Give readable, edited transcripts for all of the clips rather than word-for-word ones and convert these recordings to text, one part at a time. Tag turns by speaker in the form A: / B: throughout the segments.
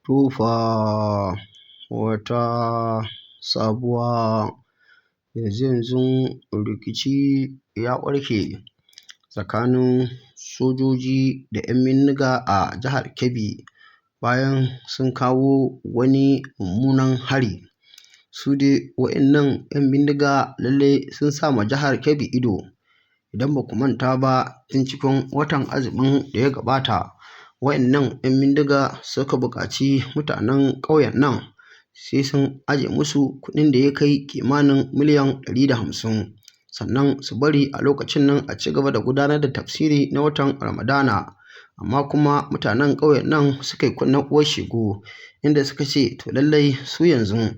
A: To fa wata sabuwa. Yanzu-yanzun rikici ya ɓarke tsakanin sojoji da 'yan bindiga a jihar Kebbi bayan sun kawo wani mummunan hari. Su dai wa'innan 'yan bindiga lallai sun sa ma jihar Kebbi ido. Idan ba ku manta ba, tun cikin watan azumin da ya gabata, wa'innan 'yan bindiga suka buƙaci mutanen ƙauyen nan sai sun aje musu kuɗin da ya kai kimanin miliyan 150, sannan su bari a lokacin nan a ci gaba da gudanar da tafsiri na watan Ramadana. Amma kuma mutanen ƙauyen nan suka yi kunnen uwar shegu, inda suka ce to lallai su yanzu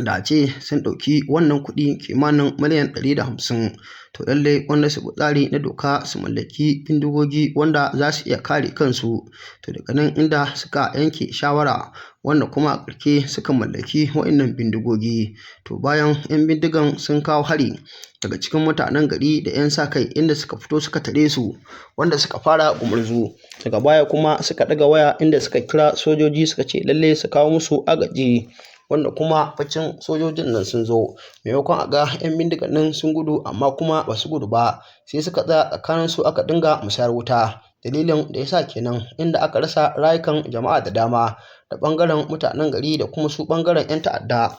A: da a ce sun ɗauki wannan kuɗi kimanin miliyan 150, to lallai gwanda su bi tsari na doka su mallaki bindigogi wanda za su iya kare kansu. To daga nan inda suka yanke shawara, wanda kuma a ƙarshe suka mallaki wa'innan bindigogi. To bayan 'yan bindigan sun kawo hari, daga cikin mutanen gari da 'yan sa kai inda suka fito suka tare su, wanda suka fara gumurzu. Daga baya kuma suka ɗaga waya inda suka kira sojoji suka ce lallai su kawo musu agaji, wanda kuma bacin sojojin nan sun zo, maimakon a ga 'yan bindigan nan sun gudu, amma kuma ba su gudu ba, sai suka tsaya tsakanin su aka dinga musayar wuta. Dalilin da ya sa kenan inda aka rasa rayukan jama'a da dama, da ɓangaren mutanen gari da kuma su ɓangaren 'yan ta'adda.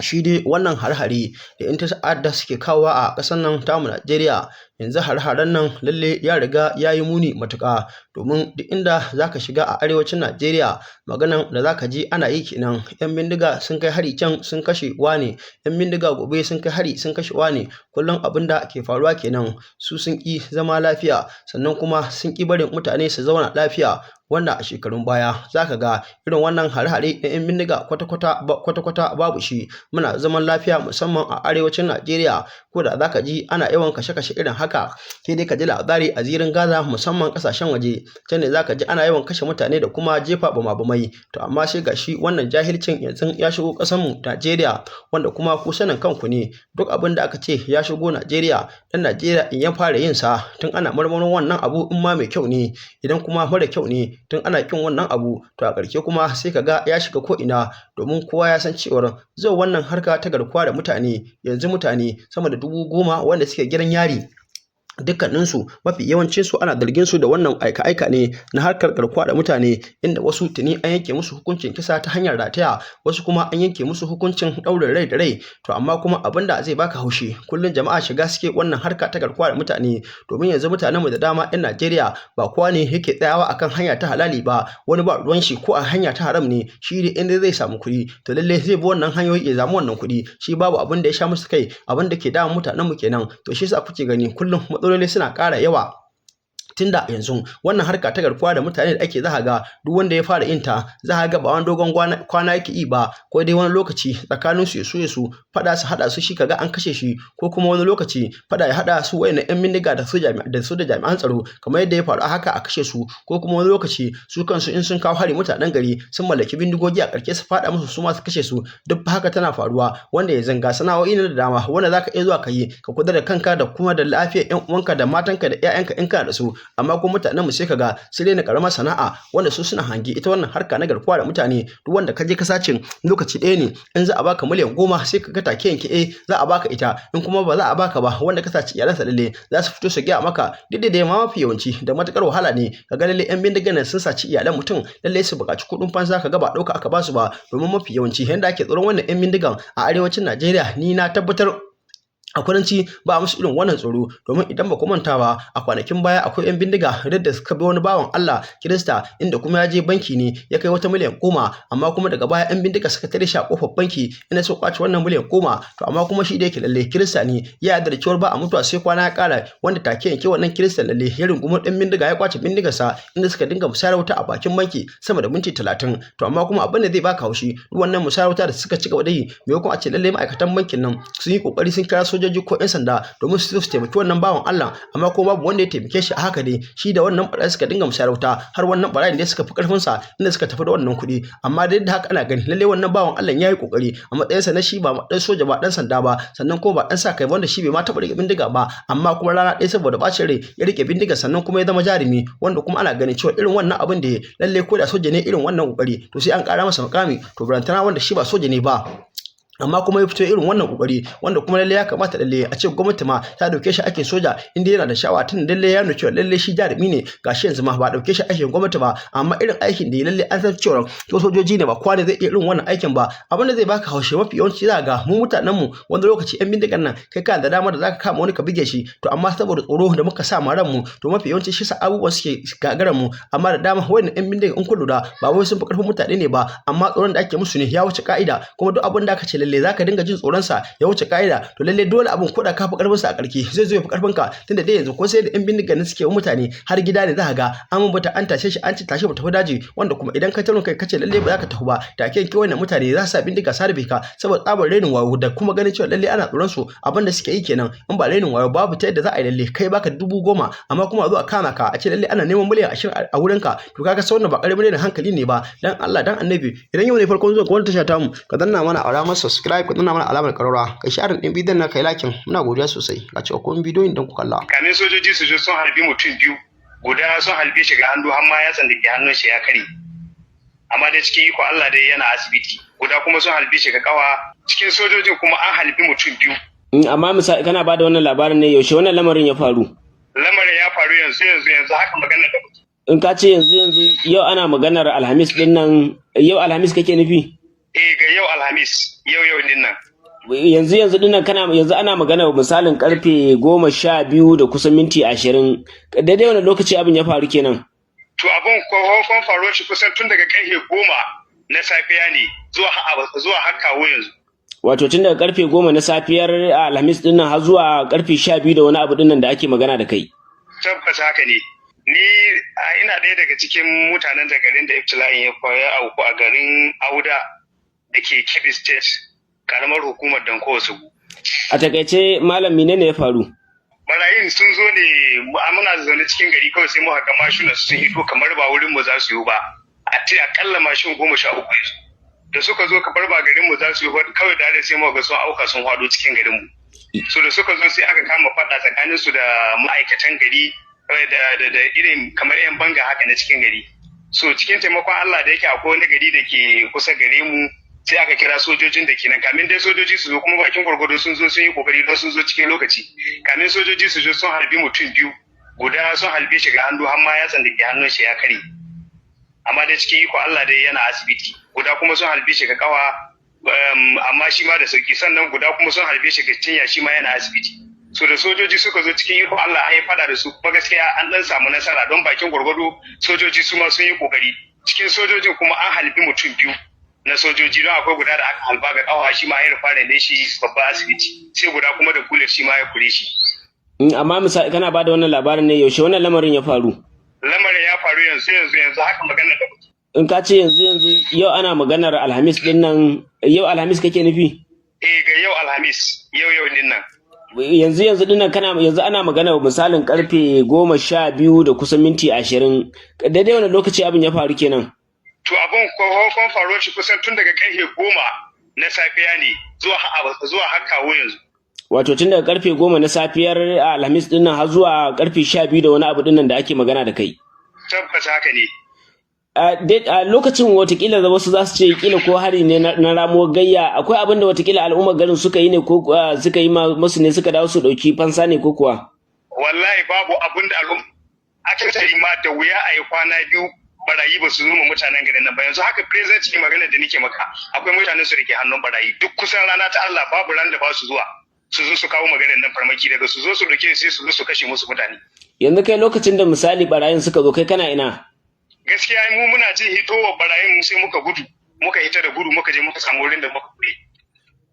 A: Shi dai wannan hare-hare da 'yan ta'adda suke kawowa a ƙasar nan tamu Najeriya yanzu, hare-haren nan lalle ya riga ya yi muni matuƙa, domin duk inda za ka shiga a arewacin Najeriya, maganan da za ka ji ana yi kenan: 'yan bindiga sun kai hari can sun kashe wane, 'yan bindiga gobe sun kai hari sun kashe wane. Kullum abin da ke faruwa kenan. Su sun ƙi zama lafiya, sannan kuma sun ƙi barin mutane su zauna lafiya. Wanda a shekarun baya za ka ga irin wannan hare-hare na 'yan bindiga kwata-kwata babu shi, muna zaman lafiya, musamman a arewacin Najeriya. Ko da za ka ji ana yawan kashe-kashe irin haka, sai dai ka ji labari a zirin Gaza, musamman ƙasashen waje, can ne za ka ji ana yawan kashe mutane da kuma jefa bama-bamai. To amma sai ga shi wannan jahilcin yanzu ya shigo ƙasarmu Najeriya, wanda kuma ku sanin kanku ne, duk abin da aka ce ya shigo Najeriya, ɗan Najeriya in ya fara yin sa, tun ana marmarin wannan abu in ma mai kyau ne, idan kuma mara kyau ne, tun ana ƙin wannan abu. To a ƙarshe kuma sai ka ga ya shiga ko'ina, domin kowa ya san cewar zuwa wannan harka ta garkuwa da mutane, yanzu mutane sama da 10,000 wanda suke gidan yari, dukkaninsu mafi yawancinsu ana zargin su da wannan aika-aika ne na harkar garkuwa da mutane, inda wasu tuni an yanke musu hukuncin kisa ta hanyar rataya, wasu kuma an yanke musu hukuncin ɗaurin rai da rai. To amma kuma abin da zai baka haushi, kullum jama'a shiga suke wannan harka ta garkuwa da mutane, domin yanzu mutanenmu da dama 'yan Najeriya ba kowa ne yake tsayawa akan hanya ta halali ba. Wani ba ruwan shi ko a hanya ta haram ne, shi dai inda zai samu kuɗi, to lallai zai bi wannan hanyoyi ya samu wannan kuɗi. Shi babu abin da ya sha musu kai. Abin da ke damun mutanenmu kenan. To shi yasa kuke gani kullum matsaloli suna ƙara yawa, tunda yanzu wannan harka ta garkuwa da mutane da ake, za ga duk wanda ya fara yin ta, za ga ba wani dogon kwana yake yi ba, ko dai wani lokaci tsakanin su ya su fada su hada su, shi kaga an kashe shi, ko kuma wani lokaci fada ya hada su wayannan yan bindiga da su da jami'an tsaro, kamar yadda ya faru a haka, a kashe su, ko kuma wani lokaci su kansu in sun kawo hari, mutanen gari sun mallaki bindigogi, a ƙarshe su fada musu su ma su kashe su. Duk haka tana faruwa. Wanda ya zanga sana'o'i ne da dama wanda zaka iya zuwa ka yi, ka kula da kanka da kuma da lafiyar yan uwanka da matanka da 'ya'yanka in kana da su. Amma kuma mutanen mu sai kaga su rena karamar sana'a, wanda su suna hangi ita wannan harka na garkuwa da mutane, duk wanda ka je ka sace lokaci ɗaya ne, in za a baka miliyan 10, sai ka ga take yanke eh za a baka ita. In kuma ba za a baka ba, wanda ka sace iyalansa lalle za su fito su gaya maka. Duk da dai ma mafi yawanci da matukar wahala ne ka ga lalle yan bindigan nan sun saci iyalan mutum, lalle su buƙaci kuɗin fansa, ka ga ba ɗauka aka basu ba, domin mafi yawanci yanda ake tsoron wannan yan bindigan a arewacin Najeriya, ni na tabbatar a kudanci ba musu irin wannan tsoro. Domin idan ba ku manta ba, a kwanakin baya akwai 'yan bindiga da suka bi wani bawan Allah Kirista, inda kuma ya je banki ne ya kai wata miliyan 10, amma kuma daga baya 'yan bindiga suka tare shi a kofar banki inda suka kwace wannan miliyan 10. To amma kuma shi da yake lalle Kirista ne, ya yarda da cewar ba a mutuwa sai kwana ya kara, wanda take yanke wannan Kirista lalle ya rungumi ɗan bindiga ya kwace bindigarsa, inda suka dinga musayar wuta a bakin banki sama da minti 30. To amma kuma abin da zai baka haushi, duk wannan musayar wuta da suka ci gaba da yi, maimakon a ce lalle ma'aikatan bankin nan sun yi kokari sun kira sojoji sojoji ko 'yan sanda domin su su taimaki wannan bawan Allah, amma ko babu wanda ya taimake shi. A haka dai shi da wannan barayi suka dinga musayar wuta har wannan barayin da suka fi karfin sa, inda suka tafi da wannan kuɗi. Amma dai da haka ana gani lalle wannan bawan Allah ya yi kokari a matsayinsa na shi ba dan soja ba, dan sanda ba, sannan kuma ba dan sa kai, wanda shi bai ma taɓa rike bindiga ba, amma kuma rana ɗaya saboda bacin rai ya rike bindiga, sannan kuma ya zama jarumi, wanda kuma ana ganin cewa irin wannan abin da ya lalle ko da soja ne irin wannan kokari, to sai an ƙara masa mukami. To barantana wanda shi ba soja ne ba, amma kuma ya fito irin wannan kokari, wanda kuma lalle ya kamata lalle a ce gwamnati ma ta dauke shi aikin soja inda yana da sha'awa, tun lalle ya nuna cewa lalle shi jarumi ne. Gashi yanzu ma ba dauke shi aikin gwamnati ba, amma irin aikin da ya lalle an san cewa to sojoji ne, ba kowa ne zai iya irin wannan aikin ba. Abin da zai baka haushi, mafi yawanci za ga mu mutanen mu wani lokaci yan bindigan nan, kai ka da damar da zaka kama wani ka buge shi, to amma saboda tsoro da muka sa ma ran mu, to mafi yawanci shi sa abubuwan suke gagaran mu. Amma da dama wannan yan bindigan, in kun lura, ba wai sun fi karfin mutane ne ba, amma tsoron da ake musu ne ya wuce ka'ida. Kuma duk abin da aka ce lalle zaka dinga jin tsoron sa ya wuce ka'ida, to lalle dole abin koda ka fi karfin sa, a karki zai zo ya fi karfin ka. Tunda dai yanzu ko sai da yan bindigan suke wa mutane har gida ne, za ka ga an bata an tashe shi, an ci tashi mu tafi daji, wanda kuma idan ka tarin kai kace lalle ba za ka tafi ba, take yanke wannan mutane za su sa bindiga su harbe ka, saboda tsabar renin wayo da kuma ganin cewa lalle ana tsoron su. Abin da suke yi kenan. In ba renin wayo, babu ta yadda za a yi lalle kai baka 10,000, amma kuma a zo a kama ka a ce lalle ana neman miliyan 20 a wurin ka. To kaga sai wannan ba karamin renin hankali ne ba. Dan Allah dan Annabi, idan yau ne farkon zuwa wannan tasha tamu, ka danna mana alamar subscribe, ka danna mana alamar ƙararrawa, ka share din bidiyon nan, kai liking. Muna godiya sosai. Ga cewa kun bidiyon dan ku kalla.
B: Kamin sojoji su zo, sun harbi mutum biyu. Guda sun harbe shi ga hannu, har ma yatsan da ke hannun shi ya kare, amma dai cikin iko Allah dai yana asibiti. Guda kuma sun harbe shi ga kawa. Cikin sojojin kuma an harbi mutum biyu.
C: Amma misali, kana bada wannan labarin ne, yaushe wannan lamarin ya faru?
B: Lamarin ya faru yanzu yanzu yanzu haka magana da muke.
C: In ka ce yanzu yanzu, yau ana maganar Alhamis din nan, yau Alhamis kake nufi?
B: Eh, ga yau Alhamis, yau yau din nan.
C: Yanzu yanzu din nan, kana yanzu ana magana misalin karfe 12 da kusan minti 20, daidai wani lokaci abin ya faru kenan?
B: To abun ko faruwar shi kusan tun daga karfe 10 na safiya ne zuwa har kawo yanzu.
C: Wato tun daga karfe 10 na safiyar Alhamis din nan har zuwa karfe 12 da wani abu din nan da ake magana da kai?
B: Tabbas haka ne. Ni ina ɗaya daga cikin mutanen da garin da ibtila'in ya ya auku a garin Auda da ke Kebbi State, karamar hukumar Danko Wasagu.
C: A takaice, malam, menene ya faru?
B: Barayin sun zo ne, muna zaune cikin gari, kawai sai muka ga mashina sun hito kamar ba wurin mu za su yi ba. A ce akalla mashin 13 da suka zo kamar ba garin mu za su yi ba, kawai da sai muka ga sun auka sun hwado cikin garin mu. So da suka zo sai aka kama faɗa tsakanin su da ma'aikatan gari da irin kamar 'yan banga haka na cikin gari. So cikin taimakon Allah, da yake akwai wani gari da ke kusa gare mu, sai aka kira sojojin da ke nan. Kamin dai sojoji su zo, kuma bakin gwargwado sun zo, sun yi kokari don sun zo cikin lokaci. Kamin sojoji su zo, sun harbi mutum biyu. Guda sun harbe shi ga hannu, har ma yatsan da ke hannun shi ya kare, amma dai cikin iko Allah dai yana asibiti. Guda kuma sun harbe shi ga kawa, amma shi ma da sauki. Sannan guda kuma sun harbe shi ga cinya, shi ma yana asibiti. So da sojoji suka zo, cikin iko Allah an yi fada da su, kuma gaskiya an dan samu nasara don bakin gwargwado sojoji su ma sun yi kokari. Cikin sojojin kuma an halbi mutum biyu na sojoji, don akwai guda da aka halba ga kawa, shi ma ya fara ne shi babba asibiti, sai guda kuma da bullet shi ma ya kure shi.
C: Amma misali, kana bada wannan labarin ne, yaushe wannan lamarin ya faru?
B: Lamarin ya faru yanzu yanzu yanzu haka magana da muke.
C: In ka ce yanzu yanzu, yau ana maganar Alhamis din nan, yau Alhamis kake nufi?
B: Eh, ga yau Alhamis, yau yau din nan.
C: Yanzu yanzu din nan, kana yanzu ana magana misalin karfe 12 da kusan minti 20, daidai wani lokaci abin ya faru kenan?
B: To abun ko faruwar shi kusan tun daga karfe 10 na safiya ne zuwa har kawo yanzu.
C: Wato tun daga karfe 10 na safiyar Alhamis din nan har zuwa karfe 12 da wani abu din nan da ake magana da kai?
B: Tabbas haka ne.
C: A lokacin watakila da wasu za su ce kila ko hari ne na ramuwar gayya, akwai abin da watakila al'ummar garin suka yi ne ko suka yi masu ne suka dawo su dauki fansa ne ko kuwa?
B: Wallahi babu abin da al'umma akasari ma, da wuya a yi kwana biyu barayi ba su zo ma mutanen garin nan ba. Yanzu haka present magana da nake maka, akwai mutanen su da ke hannun barayi. Duk kusan rana ta Allah babu ran da ba su zuwa su zo su kawo maganar nan farmaki. Daga su zo su dauke, sai su zo su kashe musu mutane.
C: Yanzu kai, lokacin da misali barayin suka zo, kai kana ina?
B: Gaskiya mu muna jin hitowar barayin sai muka gudu, muka hita da gudu, muka je muka samu wurin da muka kure.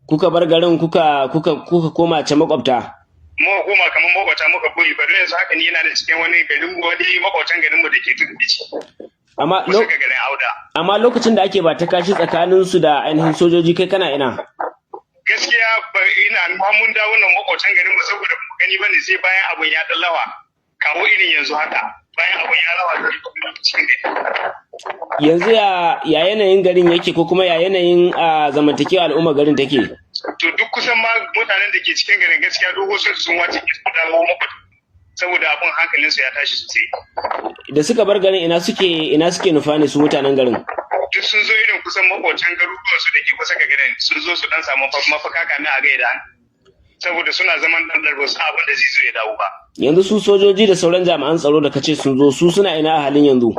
C: Kuka bar garin, kuka koma can makwabta?
B: Muka koma kamar makwabta muka koyi ba. Yanzu haka ni yana da cikin wani garin, wani makwabtan garin mu da ke Tudu Bici.
C: Amma
B: kusa ga garin Auda.
C: Amma lokacin da ake ba ta kashi tsakanin su da ainihin sojoji, kai kana ina?
B: Gaskiya ina mun dawo nan makwabtan garin mu saboda mu gani bane sai bayan abun ya dallawa kawo irin yanzu haka, bayan abun ya lawa cikin gari.
C: Yanzu ya yanayin garin yake, ko kuma ya yanayin zamantakewa al'umma garin take?
B: To, duk kusan ma mutanen da ke cikin garin, gaskiya duk wasu sun wace su dawo makwabta saboda abun hankalinsu ya tashi sosai.
C: Da suka bar garin, ina suke nufa ne su mutanen garin?
B: Duk sun zo irin kusan makwabtan garuruwan su da ke kusa ga garin, sun zo su dan samu mafaka kamin a gaida, saboda suna zaman dan ba su abin da zai zo ya dawo ba.
C: Yanzu su sojoji da sauran jami'an tsaro da kace sun zo, su suna ina a halin yanzu?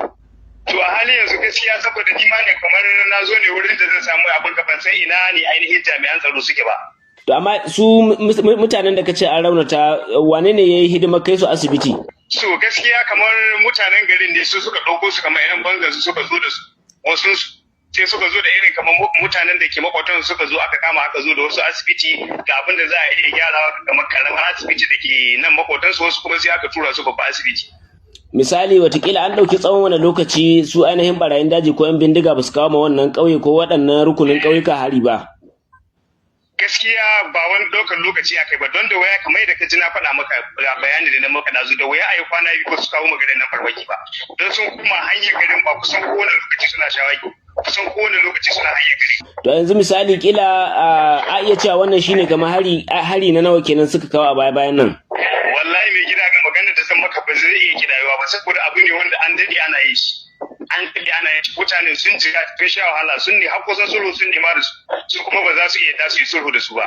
B: To, a halin yanzu gaskiya saboda ni ma ne kamar na zo ne wurin da zan samu abin ka, ban san ina ne ainihin jami'an tsaro suke ba.
C: To, amma su mutanen da kace an raunata, wane ne yayi hidimar kai su asibiti?
B: So gaskiya kamar mutanen garin ne su suka ɗauko su, kamar yan bangan su suka zo da su, wasu sai suka zo da irin kamar mutanen da ke makwatan, suka zo aka kama aka zo da wasu asibiti ga abin da za a iya gyarawa, kamar karamar asibiti da ke nan makwatan su, wasu kuma sai aka tura su babban asibiti.
C: Misali, watakila an ɗauki tsawon wani lokaci su ainihin barayin daji ko 'yan bindiga ba su kawo ma wannan ƙauye ko waɗannan rukunin ƙauyuka hari ba?
B: Gaskiya ba wani ɗaukar lokaci aka yi ba, don da waya kamar yadda ka ji na faɗa maka bayani da na maka ɗazu, da waya a yi kwana 2 ba su kawo maganin nan farmaki ba, don sun kuma hanyar garin ba kusan kowane lokaci suna shawagi, kusan kowane lokaci suna hanyar gari.
C: To, yanzu misali kila a iya cewa wannan shine kamar hari na nawa kenan suka kawo a baya bayan nan?
B: Wallahi mai gida, ga magana da san maka ba zai iya kidayewa ba, saboda abu ne wanda an daɗe ana yi shi. An daɗe ana yi shi, mutane sun jira, sun sha wahala, sun ne har kusan sulhu sun nema da su, su kuma ba za su iya da su yi sulhu da su ba.